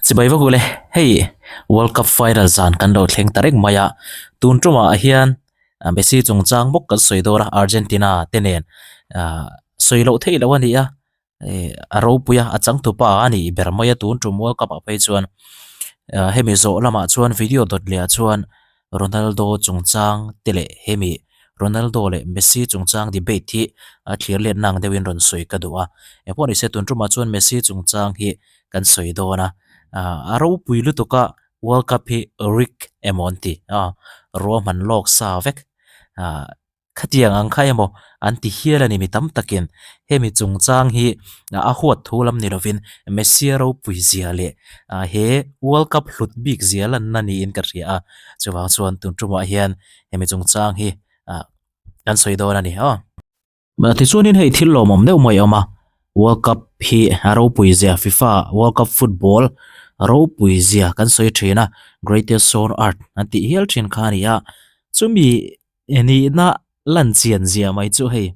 Chibai vak ule, hei World Cup final zan kan lo thleng ta reng mai a, tun tumah hian Messi chungchang bawk kan sawi dawn a, Argentina te nen sawi loh theih loh a ni a, a ropui a, a changtupa a nih ber mai a tun tum World Cup ah phei chuan hemi zawh lamah chuan video dawt leh ah chuan Ronaldo chungchang te leh hemi Ronaldo leh Messi chungchang debate hi a thlir let nang deuhin rawn sawi ka duh a, engpawh nise tun tumah chuan Messi chungchang hi kan sawi dawn a, a ropui lutuk a World Cup hi rig emaw an ti a, ruahman lawk sa vek ah. Khatiang ang kha emaw an ti hial a ni mi tam takin hemi chungchang hi a huat thu lam ni lovin Messi-a ropui zia leh he World Cup hlut bik zia lanna niin ka hria a, chuvang chuan tun tumah hian hemi chungchang hi kan sawi dawn a ni aw. Tichuanin hei thil lawmawm deuh mai a awm a, World Cup hi a ropui zia FIFA World Cup football ropui zia kan sawi thin a, Greatest Show on Earth an tih hial thin kha a ni a, chumi Nihna lan chian zia mai chu hei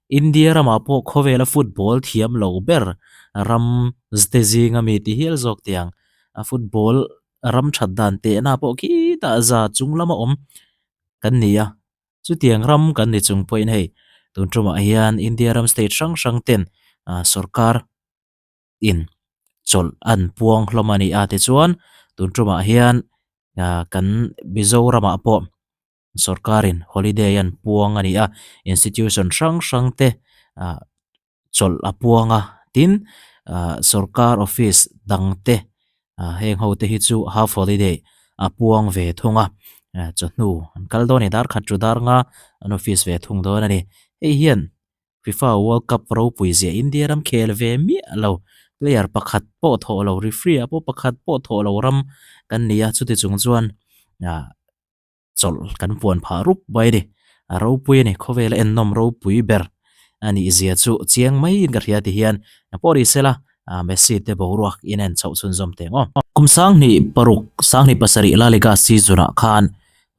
India ramah pawh khawvela football thiam lo ber ram te zinga mi ti hial zawk tiang a football ram that dan tehna pawh khitah za chung lama awm kan ni a chutiang ram kan ni chung pawhin hei tun tumah hian India ram state hrang hrang ten ah sorkar in chawlh an puang hlawm a ni a tichuan tun tumah hian ah kan Mizoramah pawh sorkarin holiday an puang a ni a institution hrang hrang te ah chawlh a puang a tin ah sorkar office dang te ah heng ho te hi chu half holiday a puang ve thung a ah chawhnu an kal dawn a ni dar khat chu dar nga an office ve thung dawn a ni hei hian. FIFA World Cup ropui zia India ram khel ve miah lo player pakhat pawh thawh lo referee ah pawh pakhat pawh thawh lo ram kan ni a chuti chung chuan ah chawlh kan puan phah rup mai a ni a ropui a ni khawvela ennawm ropui ber a nih zia chu chiang maiin ka hria ti hian pawh ni sela ah Messi te boruak in en chhoh chhunzawm teh ang aw. Kum sanghnih paruk sanghnih pasarih La Liga season ah khan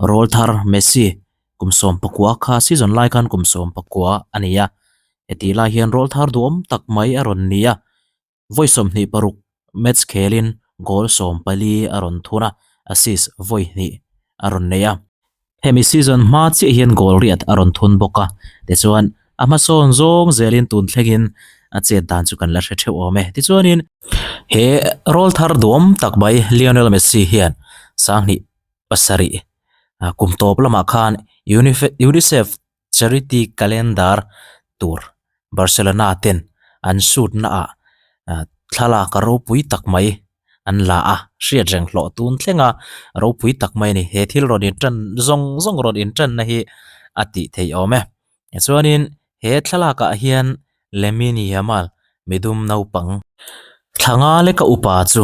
rawlthar Messi Kum 14 kha season lai khan kum 14 a ni a, hetih lai hian rawl thar duhawm tak mai a rawn ni a, vawi 26 match khelin goal 14 a rawn thun a, assist vawi hnih a rawn nei a. Hemi season hma chiah hian goal riat a rawn thun bawk a, tichuan a hmasawn zawng zelin tun thlengin a chet dan chu kan la hre theuh awm e. Tichuanin he rawl thar duhawm tak mai Lionel Messi hian 20 pasarih kum tawp lamah khan Unicef Charity Calendar tur Barcelona ten an shoot na ah thlalak a ropui tak mai an la a, hriat reng hlawh tun thleng a ropui tak mai a ni. He thil rawn intan zawng zawng rawn intan na hi a tih theih awm e. Tichuanin he thlalak ah hian Lamine Yamal midum naupang thla nga leka upa chu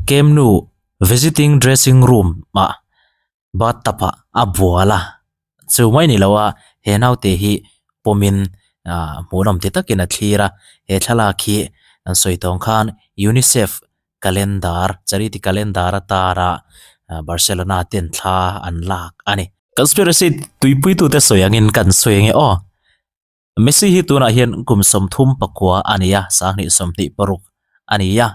Camp Nou Visiting dressing room ah bathtub ah a bual a, chu mai ni lo a he naute hi pawmin ah hmuhnawm ti takin a thlir a, he thlalak hi an sawi tawng khan UNICEF calendar charity calendar atara Barcelona ten thla an lak a ni. Conspiracy tuipuitute sawi angin kan sawi ange aw. Messi hi tunah hian kum 34 a ni a, 2026 a ni a.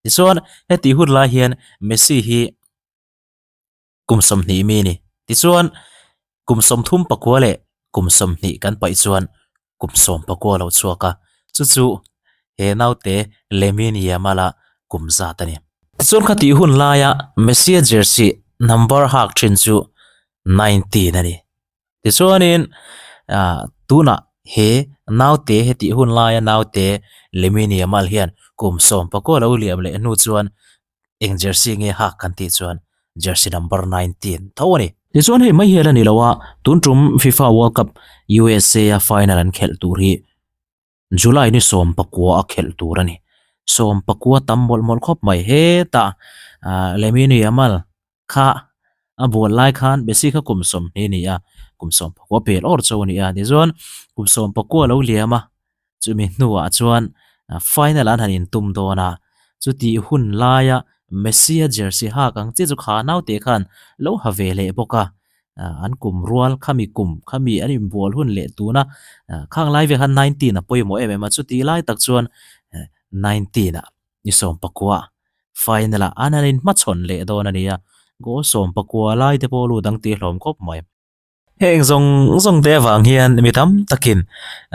Tichuan, heti hun lai hian Messi hi kum 20 mi a ni. Tichuan, kum 34 leh kum 20 kan paih chuan kum 19 lo chhuak a, chu chu he naute Lamine Yamal-a kum zat a ni. Tichuan, khatih hun laia Messi-a jersey number hak thin chu 19 a ni. Tichuanin ah tunah he naute hetih hun laia naute Lamine Yamal hian kum 19 lo liam leh hnu chuan eng jersey nge hak kan tih chuan jersey number 19 tho a ni. Tichuan hei mai hian a ni lo a, tun tum FIFA World Cup USA a final an khelh tur hi July ni 19 a khelh tur a ni. 19 tam mawlh mawlh khawp mai hetah ah Lamine Yamal kha a bual lai khan Messi kha kum 20 a ni a, kum 19 pel awr chu a ni a tichuan kum 19 a lo liam a, chumi hnuah chuan final an han intum dawn a, chutih hun laia Messi a jersey hak ang chiah chu kha naute khan lo ha ve leh bawk a, an kum rual khami kum khami an inbual hun leh tuna khang lai vel khan 19 a pawimawh em em a, chutih lai tak chuan 19 ah ni 19 a. Final ah an han inhmachhawn leh dawn a ni a, goal 19 lai te pawh lut ang tih hlawm khawp mai. Heng zawng zawng te avang hian mi tam takin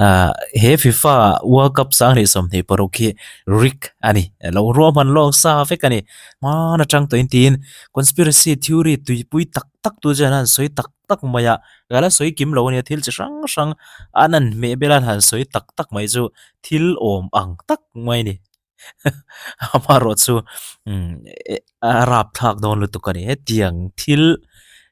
ah he FIFA World Cup 2026 hi rig a ni, lo ruahman lawk sa vek a ni. Hmaan atang tawhin tiin conspiracy theory tuipui tak tak tu chuan an sawi tak tak mai a, ka la sawi kim lo a nia thil chi hrang hrang an han hmeh bel a an han sawi tak tak mai chu thil awm ang tak mai a ni. Amaherawh chu a rapthlak dawn lutuk a ni. Hetiang thil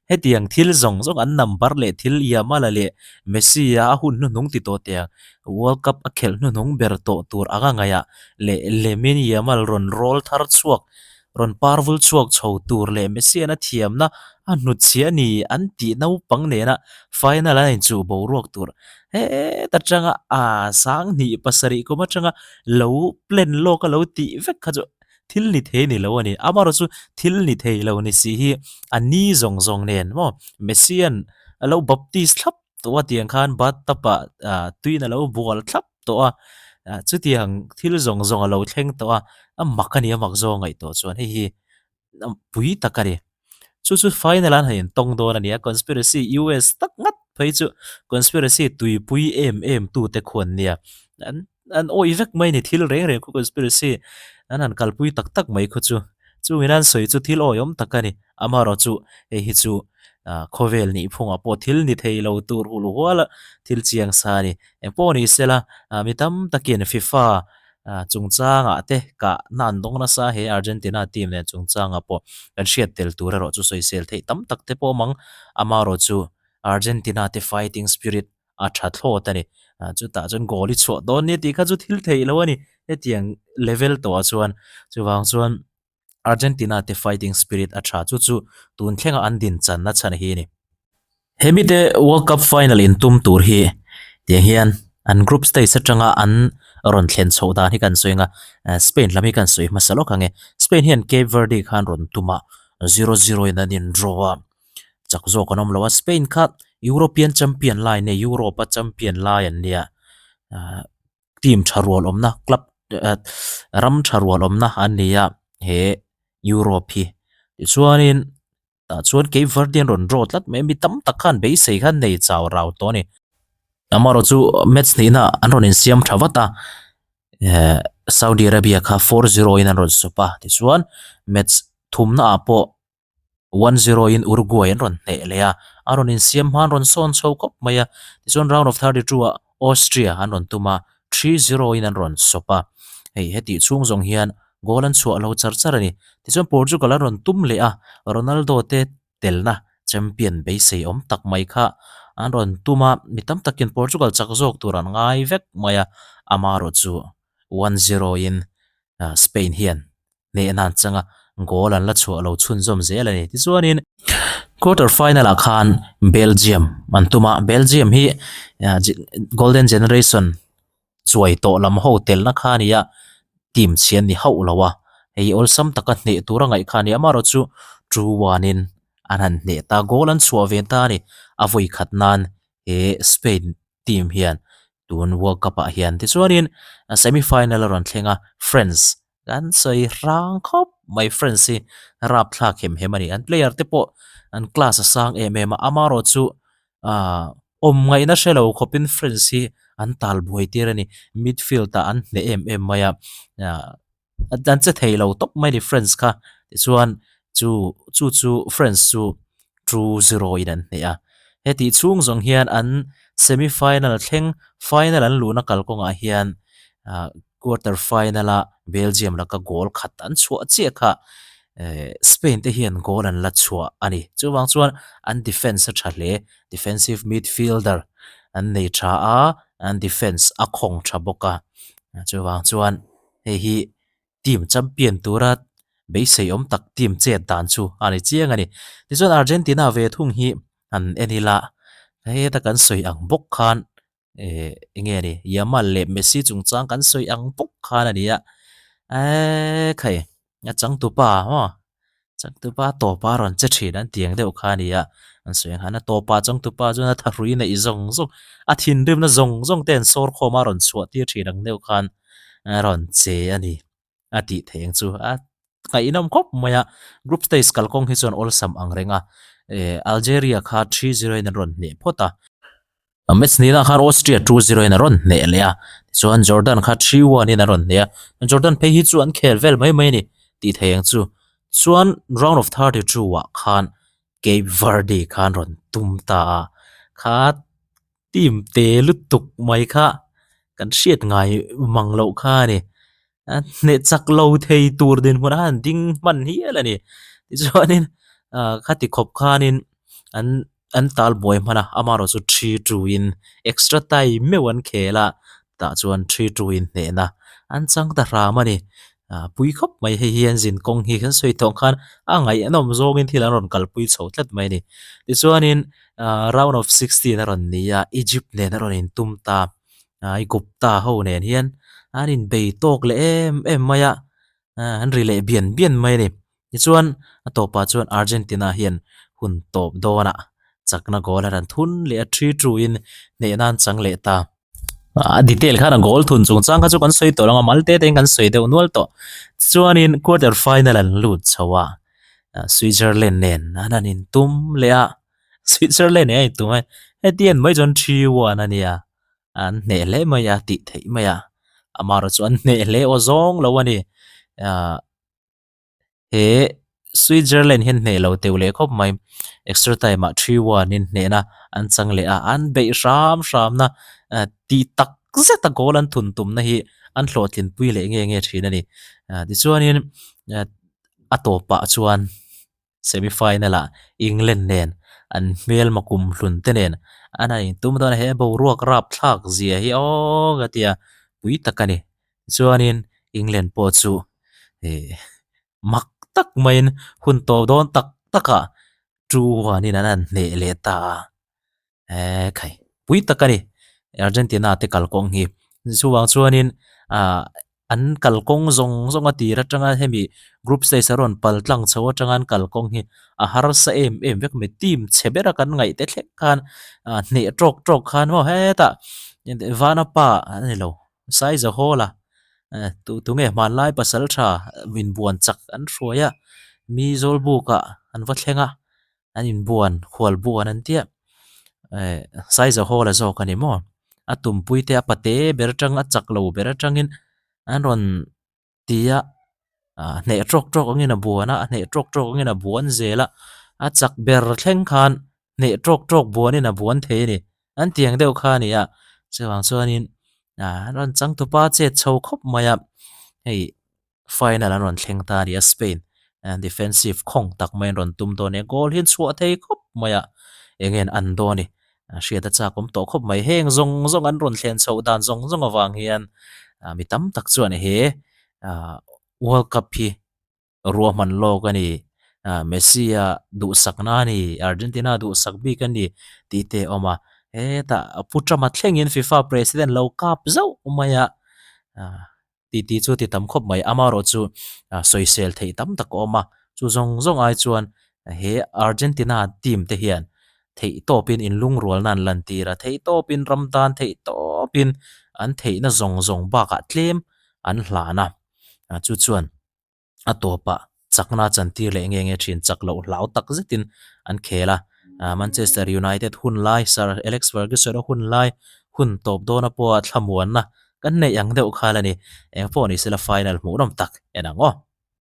hetiang thil zawng zawng an number leh thil Yamal-a leh Messi-a a hun hnuhnung ti tawh teh ang. World Cup a khelh hnuhnung ber tawh tur anga ngaihah leh Lamine Yamal rawn roll thar chhuak rawn parvul chhuak chho tur leh Messi-a'n a thiamna a hnutchhiah a ni an tih naupang nena final an inchuh boruak tur het atanga a 2007 kum atanga lo plan lawk a lo tih vek kha chu thil ni thei ni lo a ni. Amaherawh chu thil ni thei lo ni si hi a ni zawng zawng nen maw Messi-a'n a lo baptist thlap tawh a tiang khan bathtub ah tuiin a lo bual thlap tawh a, chutiang thil zawng zawng a lo thleng tawh a, a mak a ni a mak zawng ngaihtuah chuan hei hi pui tak a ni. Chu chu final an han intawng dawn a ni a, conspiracy US tak ngat phei chu conspiracy tuipui em em tute khu an nia, an an awih vek mai a ni thil reng reng khu conspiracy an han kalpui tak tak mai khu chu. Chungin an sawi chu thil awihawm tak a ni, amaherawhchu hei hi chu khawvel nihphungah pawh thil ni thei lo tur hul hual a thil chiang sa a ni. Engpawh ni sela mi tam takin FIFA chungchangah te kahna an dawng nasa he Argentina team nen chungchangah pawh kan hriat tel tur erawh chu sawisel theih tam tak te pawh awm ang. Amaherawhchu Argentina te fighting spirit a tha thlawt a ni. Chutah chuan goal i chhuah dawn nia tih kha chu thil theih lo a ni. Hetiang level tawhah chuan chuvang chuan Argentina te fighting spirit a tha chu chu tun thlenga an din channa chhan hi a ni. He mite World Cup final in tum tur hi tiang hian an group stage atanga an rawn thlen chhoh dan hi kan sawi ang a, Spain lam hi kan sawi hmasa lawk ang e. Spain hian Cape Verde khan rawn tum a, zero zero in an in draw a, chak zawk an awm lo a, Spain kha European champion lai nge Europe a champion lai an nia team tha rual awmna club ram tha rual awmna an ni a he Europe hi tichuanin tah chuan Cape Verde an rawn draw tlat mai a mi tam tak khan beisei khan nei chau rau tawh a ni amaherawh chu match hnihna an rawn insiam tha vat a Saudi Arabia kha 4-0 in an rawn sawp a tichuan match thumna ah pawh. 1-0 in Uruguay an rawn hneh leh a, a rawn insiam hma an rawn sawn chho khawp mai a, tichuan round of 32 ah Austria an rawn tum a, 3-0 in an rawn sawp a, hei hetih chhung zawng hian goal an chhuah lo char char a ni. Tichuan Portugal an rawn tum leh a, Ronaldo te telna champion beisei awm tak mai kha an rawn tum a, mi tam takin Portugal chak zawk tur an ngai vek mai a, amaherawhchu 1-0 in Spain hian hnehna an chang a, goal an la chhuah lo chhunzawm zel a ni. Tichuanin quarter final ah khan Belgium an tum a, Belgium hi golden generation chuai tawh lam ho telna kha a ni a, team chhi an ni hauh lo a, hei awlsam taka hneh tur a ngaih kha a ni. Amaherawhchu 2-1 in an han hneh ta, goal an chhuah ve ta a ni. A vawi khat nan he Spain team hian tun World Cup ah hian tichuanin semi final a rawn thleng a, France kan sawi hrang khawp mai France hi rapthlak hem hem a ni an player te pawh an class a sang em em a amaherawh chu ah awm ngaihna hre lo khawpin France hi an tal buai tir a ni midfield ah an hneh em em mai a ah an che thei lo tawp mai a ni France kha tichuan chu chu chu France chu 2-0 in an hneh a hetih chhung zawng hian an semi final thleng final an luhna kalkawngah hian ah quarter final a Belgium laka goal khat an chhuah chiah kha eh Spain te hian goal an la chhuah a ni chuvang chuan an defense a tha hle defensive midfielder an nei tha a an defense a khawng tha bawk a chuvang chuan hei hi team champion tura beisei awm tak team chet dan chu a ni chiang a ni tichuan Argentina ve thung hi an en ila heta kan sawi ang bawk khan eh eng nge ni Yamal leh Messi chungchang kan sawi ang bawk khan a ni a eee khai a changtupa maw changtupa tawpa rawn che thin an tiang deuh kha a ni a an sawi ang khan a tawpa changtupa chuan a thahrui neih zawng zawng a thinrimna zawng zawng te an sawr khawm a rawn chhuah tir thin ang deuh khan a rawn che a ni a tih theih ang chu a. Ngaihnawm khawp mai a, group stage kalkawng hi chuan awlsam ang reng a, Algeria kha 3-0 in an rawn hneh phawt a. Match hnihna khan Austria 2-0 in a rawn hneh leh a, tichuan Jordan kha 3-1 in a rawn hneh a, Jordan phei hi chu an khel vel mai mai a ni tih thei ang chu. Chuan round of 32 ah khan Cape Verde khan rawn tum ta a, kha team te lutuk mai kha kan hriat ngai mang loh kha a ni. A hneh chak lo thei tur dinhmun a han ding hman hial a ni. Tichuanin ah khati khawp khanin an an tal buai hman a, amaherawh chu 3-2 in extra time meuh an khel a, tah chuan 3-2 in hnehna an chang ta hram a ni. Ah pui khawp mai hei hi an zin kawng hi kan sawi tawh khan a ngaihnawm zawngin thil an rawn kalpui chho tlat mai a ni. Tichuanin ah round of 16 a rawn ni a, Egypt nen a rawn intum ta Aigupta ho nen hian an inbei tawk leh em em mai a, an ri leh bian bian mai a ni. Tichuan a tawpah chuan Argentina hian hun tawp dawnah chakna goal a rawn thun leh a, 3-2 in hnehna an chang leh ta. A detail khan a goal thun chungchang kha chu kan sawi tawh lo ang a, mal te tein kan sawi deuh nual tawh. Tichuanin quarter final an lut chho a, Switzerland nen an han intum leh a, Switzerland nen an intum a, heti en mai chuan 3-1 a nia, an hneh hle mai a tih theih mai a, amaherawhchu chu an hneh hle aw zawng lo a ni. He Switzerland hian hneh lo teuh leh khawp mai. Extra time ah 3-1 in hnehna an chang leh a, an beih hram hram na tih tak zet a goal an thun tumna hi an hlawhtlin pui leh nge nge thin a ni. Tichuanin a tawpah chuan semi final ah England nen an hmelma kum hlun te nen an han intum dawn a, he boruak rapthlak zia hi aw ka ti a, pui tak a ni. Chuanin England pawh chu ih mak tak maiin hun tawp dawn tak takah 2-1 in an han hneh leh ta a, eee khai pui tak a ni Argentina te kalkawng hi. Chuvang chuanin ah an kalkawng zawng zawng a tir atanga hemi group stage a rawn pal tlang chho atanga an kalkawng hi a harsa em em vek mai. Team chhe bera kan ngaih te thleng khan ah hneh tawk tawk khan maw hetah Vanapa a ni lo. Saizahawla tu tunge hmanlai pasal tha inbuan chak an hruai a, mi zawlbukah an va thleng a, an inbuan khual buan an tia eh Saizahawla zawk a ni maw? A tumpui te a pate ber atang a chak lo ber atangin an rawn ti a, ah hneh tawk tawk angin a buan a, a hneh tawk tawk angin a buan zel a, a chak ber thleng khan hneh tawk tawk buanin a buan thei a ni. An tiang deuh kha a ni a, chuvang chuanin ah an rawn changtupa chet chho khawp mai a, hei final an rawn thleng ta a ni a Spain defensive khawng tak mai an rawn tum dawn a ni a, goal hi an chhuah thei khawp mai a, eng nge an dawn a ni. Hriat a chak awm tawh khawp mai. Heng zawng zawng an rawn thlen chhoh dan zawng zawng avang hian mi tam tak chuan he World Cup hi ruahman lawk a ni, Messi a duhsakna a ni, Argentina duhsak bik a ni tih te a awm a. Hetah Pu Trump-a thlengin FIFA President lo kap zauh mai a. Titi chu ti tam khawp mai. Amaherawhchu sawisel theih tam tak a awm a, chu zawng zawng ai chuan he Argentina team te hian theihtawpin inlungrualna an lantir a, theihtawpin ram tan theihtawpin an theihna zawng zawng bakah tlem an hlan a, chu chuan a tawpah chakna chantir leh nge nge thin chak loh hlau tak zetin an khel a. Manchester United hun lai Sir Alex Ferguson a hun lai hun tawp dawna pawha thlamuanna kan neih ang deuh kha la ni. Eng pawh ni sela final hmuhnawm tak en ang aw.